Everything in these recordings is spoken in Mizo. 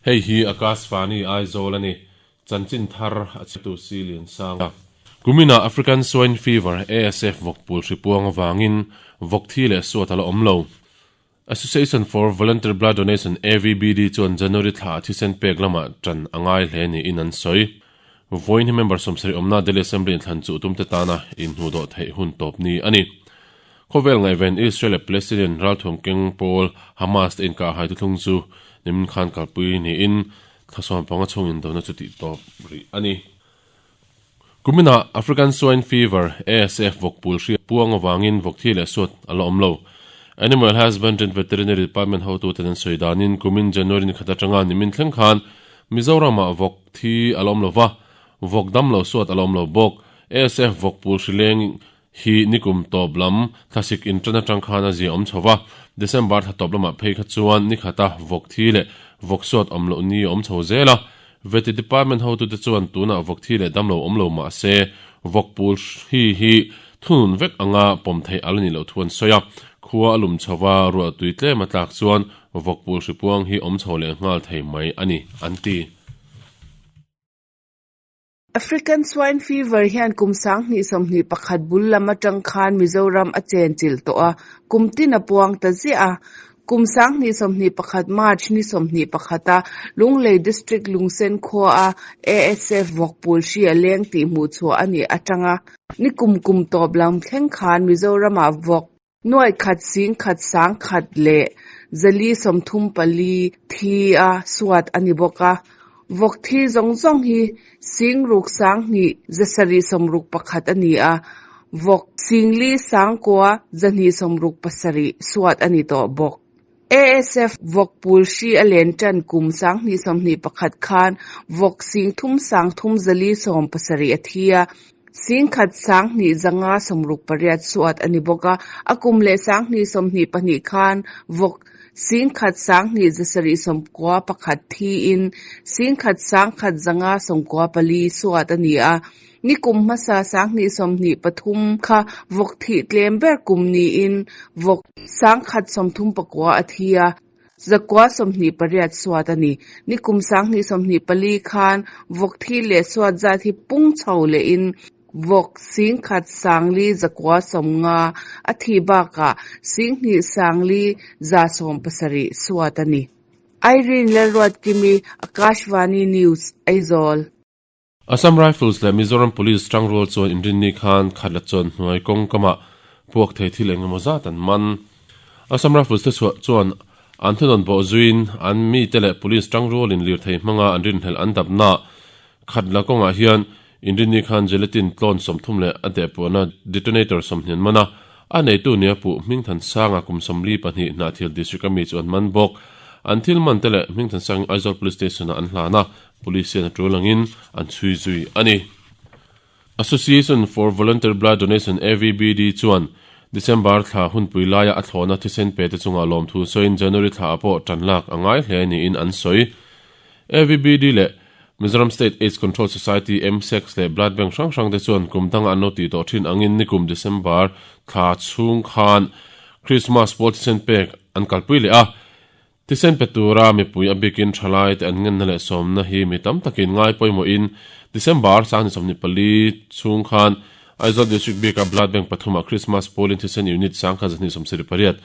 Hei hi Akashvani Aizawl a ni. Chanchin thar a chhiatu si Liansanga. Kuminah African Swine Fever, ASF, vawkpul hri puang avangin vawk thi leh suat a la awm lo. Association for Voluntary Blood Donation, AVBD, chuan January thla ah thisen pek lamah ṭan a ngai hle niin an sawi. Vawiin hi member 70 awmna Delhi Assembly inthlan chu tumte tana inhnuhdawh theih hun tawp ni a ni. Khawvel ngaihven Israel leh Palestinian ralthuam keng pawl Hamas te inkahhai thuthlung chu nimin khan kalpui niin thla 15 chhung indona chu tihtawp rih a ni. Kuminah African Swine Fever, ASF, vawkpul hria puang avangin vawk thi leh suat a la awm lo. Animal Husbandry and Veterinary Department hotuten an sawi danin kumin January ni khat atanga nimin thleng khan Mizoramah vawk thi a la awm lo va, vawk dam lo suat a la awm lo bawk. ASF vawkpul hri leng hi nikum tawp lam thlasik inṭan atang khan a zia awm chho va, December thla tawp lamah phei kha chuan ni khata vawk thi leh vawk suat awm loh ni a awm chho zel a. Veti Department hotute chuan tunah vawk thi leh damlo awm lo mah se, vawk pul hri hi thunun vek anga pawm theih a la nih loh thu an sawi a. Khua a lum chho va, ruah tui tlem a tlak chuan vawk pul hri puang hi awm chho leh nghal thei mai a ni, an ti. African Swine Fever hian kum 2021 bul lam atang khan Mizoram a chenchilh tawh a, kum tin a puang ta ziah a. Kum 2021 March ni 21 a Lunglei District Lungsen khua a ASF vawkpul hri a leng tih hmuh chhuah a nih atanga ni kum kum tawp lam thleng khan Mizoramah vawk nuai khat sing khat sang khat leh zali 34 thi a suat a ni bawk a. Vawk thi zawng zawng hi sing ruk sang hnih zasarih 61 a ni a, vawk singli sang kua zahnih 67 suat a ni tawh bawk. ASF vawk pul hri a len tan kum 2021 khan vawk sing thum sang thum zali 70 a thi a, sing khat sang hnih zanga 68 suat a ni bawk a. A kum leh 2022 khan vawk sing khat sang hnih zasarih 91 thiin sing khat sang khat zanga 94 suat a ni a. Ni kum hmasa 2023 kha vawk thih tlem ber kum niin vawk sang khat 39 a thi a, zakua 28 suat a ni. Ni kum 2024 khan vawk thi leh suat zat hi pung chho lehin vawk sing khat sang li zakua 50 a thih bakah sing hnih sang li za 70 suat a ni. Irene Lalruatkimi, Akashvani News, Aizawl. Assam Rifles leh Mizoram Police tangrual chuan inrinni khan khatla chuan hnuai kawng kamah puak thei thil eng emaw zat an man. Assam Rifles te chhuah chuan an thunawn bawh zuiin an mite leh Police tangrualin lirthei hmanga an rinhlelh an dapnaah khatla kawngah hian inrinni khan gelatin tlawn 30 leh a dehpuahna detonator 20 an man a, a neitu nia puh Hmingthansanga kum 42 Hnahthial District-a mi chu an man bawk. An thil man te leh Hmingthansangin Aizawl Police Station-ah an hlan a, Police hian a tul angin an chhui zui a ni. Association for Voluntary Blood Donation, AVBD, chuan December thla hunpui laia a thlawhna thisen pe te chungah lawmthu sawiin January thla ah pawh tan lak a ngai hle niin an sawi. AVBD leh Mizoram State Aids Control Society, MSACS, leh Blood Bank hrang hrang te chuan kum danga an lo tih tawh thin angin nikum December thla chhung khan Christmas pawl thisen pek an kalpui leh a. Thisen pe tura mipui a bikin thalai te an ngenna leh sawmna hi mi tam takin ngai pawimawhin December 24 chhung khan Aizawl District bika Blood Bank pathumah Christmas pawlin thisen unit 1278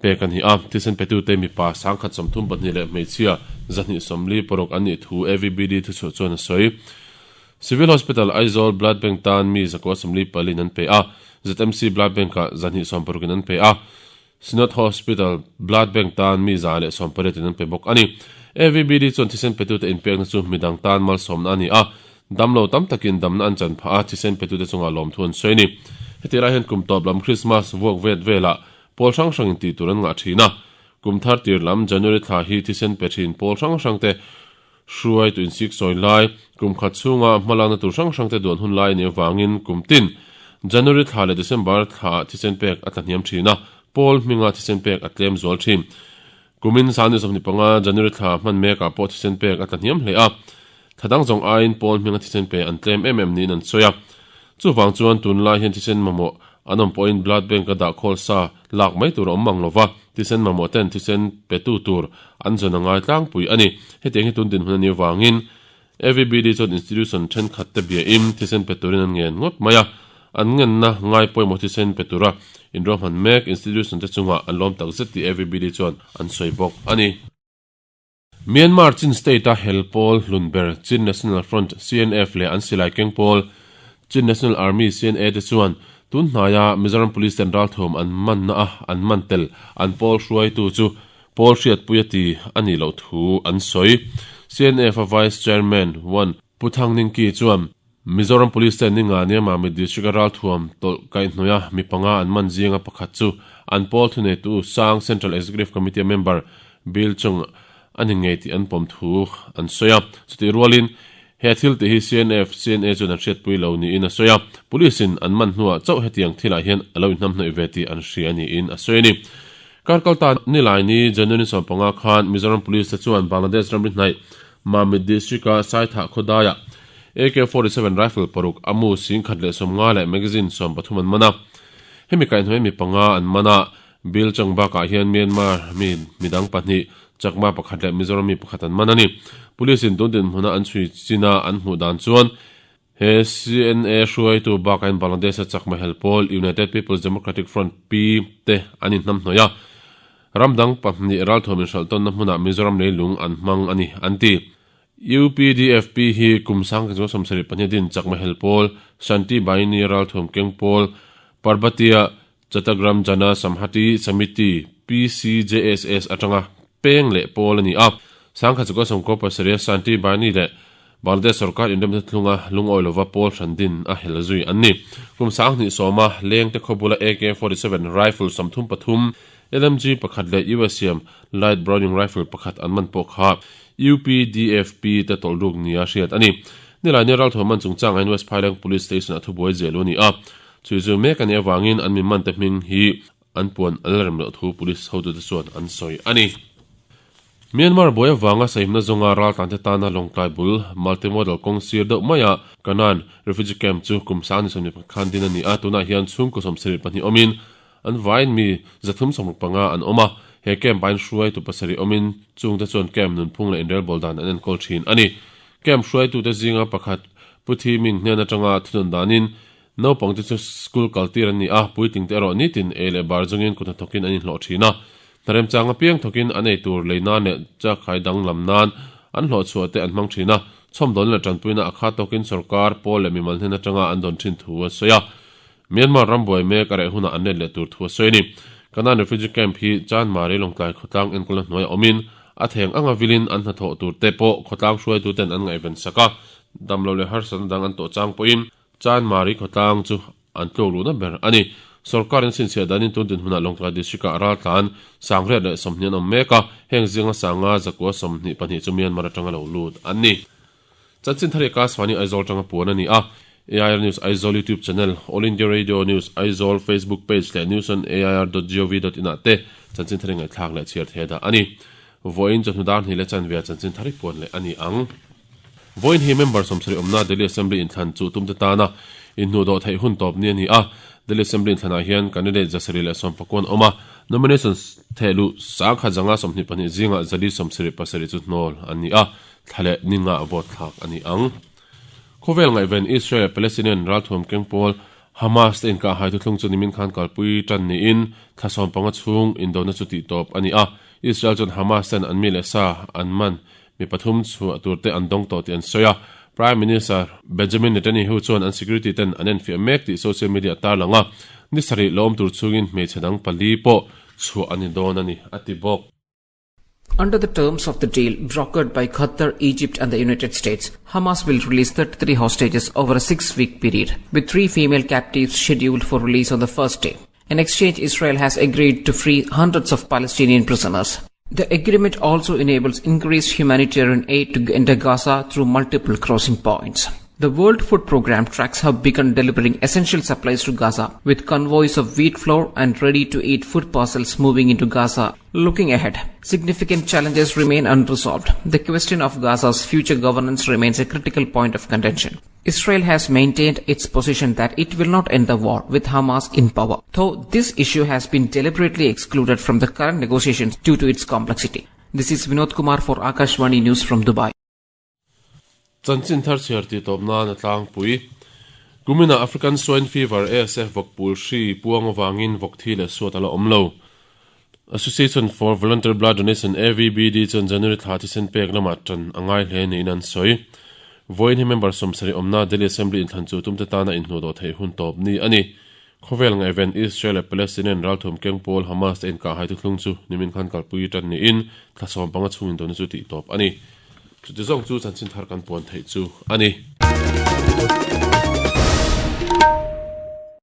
pek a ni a, thisen petute mipa 132 leh hmeichhia 146 an nih thu AVBD thuchhuah chuan a sawi. Civil Hospital Aizawl Blood Bank tan mi 144 in an pe a, ZMC Blood Bank-ah 160 in an pe a. Synod Hospital Blood Bank tan mi 180 in an pe bawk a ni. AVBD chuan thisen petute inpekna chu midang tan malsawmna a ni a, damlo tam takin damna an chan phah a, thisen petute chungah lawmthu an sawi a ni. Heti lai hian kum tawp lam Christmas vuak vet velah pawl hrang hrangin tih tur an ngah thin a. Kum thar tir lam January thla hi thisen pe thin pawl hrang hrangte hruaitu insik sawi lai, kum khat chhunga hmalakna tur hrang hrangte duan hun lai a nih avangin kum tin January thla leh December thlaah thisen pek a tlahniam thin a, pawl hminga thisen pek a tlem zual thin. Kumin 2025 January thla hman mekah pawh thisen pek a tlahniam hle a, thla dang zawng aiin pawl hminga thisen pe an tlem em em niin an sawi a. Chuvang chuan tunlai hian thisen mamawh an awm pawhin blood bank a dah khawl sa lak mai tur a awm mang lova, thisen mamawh ten thisen petu tur an zawn a ngai tlangpui a ni. Hetiang hi tun dinhmun a nih avangin AVBD chuan institution thenkhat te biain thisen pe turin an ngen ngawt mai a, an ngenna ngai pawimawh thisen pe tura inruahman mek institution te chungah an lawm takzet tih AVBD chuan an sawi bawk a ni. Myanmar Chin State-a hel pawl hlun ber Chin National Front, CNF, leh an silai keng pawl Chin National Army, CNA, te chuan tun hnaia Mizoram Police ten ralthuam an manna a an man tel an pawl hruaitu chu pawl hriatpui a ti a nih loh thu an sawi. CNF-a Vice Chairman One Pu Thang Ningki chuan Mizoram Police ten ninga nia Mamit District-a ralthuam tawlh kaihhnawih a mi panga an man zinga pakhat chu an pawl thuneitu sang Central Executive Committee-a member Bill Chung a ni ngei tih an pawm thu an sawi a. Chutih rualin he thil tih hi CNF, CNA chuan an hriatpui lo niin a sawi a. Police-in an man hnuah chauh hetiang thilah hian a lo inhnamhnawih ve tih an hria niin a sawi a ni. Karkalta Nilaini January 15 khan Mizoram Police te chuan Bangladesh ramri hnaih Mamit District-a Saithah khawdaiah AK-47 rifle paruk, a mu 1150 leh magazine 13 an man a. Hemi kaihhnawih mi panga an man a, Bill Chang bakah hian Myanmar mi midang pahnih, Chakma pakhat leh Mizoram mi pakhat an man a ni. Police-in tun dinhmuna an chhui china an hmuh dan chuan he CNA hruaitu bakain Bangladesh-a Chakma hel pawl United People's Democratic Front, P, te an inhnamhnawih a. Ram dang pahnih ralthuam inhralh tawnna hmunah Mizoram leilung an hmang a ni, an ti. UPDFP hi kum 1972 din Chakma hel pawl, Shanti Bahini ralthuam keng pawl, Parbatia Chattagram Jana Samhati Samiti, PCJSS, atanga peng leh pawl a ni a. 1997 Shanti Bahini leh Bangladesh sorkar inremna thlunga lungawi lova pawl hran din a hel zui an ni. Kum 2010 a lengte khaw bula AK-47 rifle 33, LMG pakhat leh US siam Light Browning rifle pakhat an man pawh kha UPDFP te tawlh ruk nia hriat a ni. Nilai nia ralthuam man chungchang ain West Phaileng Police Station a thubuai zel u a ni a. Chhui zui mek a nih avangin an mi mante hming hi an puan a la rem loh thu Police hotute chuan an sawi a ni. Myanmar buai avanga sahimna zawnga raltlante tana Lawngtlai bul multimodal kawng sir deuh maia Kanan Refugee Camp chu kum 2021 khan din a ni a, tunah hian chhungkaw 72 awmin an vaiin mi 365 an awm a, he camp ah hian hruaitu pasarih awmin chungte chuan camp nunphung leh inrelbawl dan an enkawl thin a ni. Camp hruaitute zinga pakhat Pu Thi Ming hnen atanga thunawn danin Naupangte chu school kaltir an ni a, puitlingte erawh nitin ei leh bar zawngin kut hnathawkin an inhlawh thin a. Hna remchang apiang thawkin an ei tur lei nan leh chakhai danglam nan an hlawhchhuah te an hmang thin a, chhawmdawn leh tanpuina a khat tawkin sorkar, pawl leh mimal hnen atanga an dawn thin thu a sawi a. Myanmar ram buai mek a reh hunah an let leh tur thu a sawi a ni. Kanan refugee camp hi Chanmari Lawngtlai khawtlang enkawlna hnuaiah awmin a theng anga vilin an hnathawh tur te pawh khawtlang hruaituten an ngaihven sak a, damlo leh harsatna dang an tawh chang pawhin Chanmari khawtlang chu an tluk luhna ber a ni. Sorkarin chhinchhiah danin tun dinhmunah Lawngtlai District-ah raltlan 620 an awm mek a, heng zinga sanga zakua 22 chu Myanmar atanga lo lut an ni. Chanchin thar hi Akashvani Aizawl atanga puan a ni a, AIR News Aizawl YouTube channel, All India Radio News Aizawl Facebook page leh news on air dot gov dot in ah te chanchin thar hi ngaihthlak leh chhiar thei a dah a ni. Vawiin chawhnu dar hnih leh chanve ah chanchin thar hi puan leh a ni ang. Vawiin hi member sawmsarih awmna Delhi Assembly inthlan chu tumte tana inhnuhdawh theih hun tawp ni a ni a. Delhi Assembly inthlanah hian candidate 719 an awm a, nomination thehluh 1122 zingah 477 chu hnawl an ni a, thla leh ni ngah vote thlak a ni ang. Khawvel ngaihven Israel leh Palestinian ralthuam keng pawl Hamas te inkahhai thuthlung chu nimin khan kalpui tan niin thla 15 chhung indona chu tihtawp a ni a. Israel chuan Hamas ten an mi leh sa an man Mi pathum chhuah tur te an dawng tawh tih an sawi a. Prime Minister Benjamin Netanyahu chuan an security ten an enfiah mek tih social media a tarlang a. Ni sarih la awm tur chhungin hmeichhe dang pali pawh chhuah a ni dawn a ni, a ti bawk. Under the terms of the deal brokered by Qatar, Egypt and the United States, Hamas will release 33 hostages over a six-week period, with three female captives scheduled for release on the first day. In exchange, Israel has agreed to free hundreds of Palestinian prisoners. The agreement also enables increased humanitarian aid to enter Gaza through multiple crossing points. The World Food Programme trucks have begun delivering essential supplies to Gaza, with convoys of wheat flour and ready-to-eat food parcels moving into Gaza. Looking ahead, significant challenges remain unresolved. The question of Gaza's future governance remains a critical point of contention. Israel has maintained its position that it will not end the war with Hamas in power, though this issue has been deliberately excluded from the current negotiations due to its complexity. This is Vinod Kumar for Akashvani News from Dubai. Chanchin thar chhiar tih tawp nan a tlangpui. Kuminah African Swine Fever, ASF, vawkpul hri puang avangin vawk thi leh suat a la awm lo. Association for Voluntary Blood Donation, AVBD, chuan January thla thisen pek lamah tan a ngai hle niin an sawi. Vawiin hi member 70 awmna Delhi Assembly inthlan chu tumte tana inhnuhdawh theih hun tawp ni a ni. Khawvel ngaihven Israel leh Palestinian ralthum keng pawl Hamas te inkahhai thuthlung chu nimin khan kalpui tan niin thla 15 chhung indawhna chu tih tawp a ni. Chuti zawng chu chanchin thar kan puan theih chu a ni.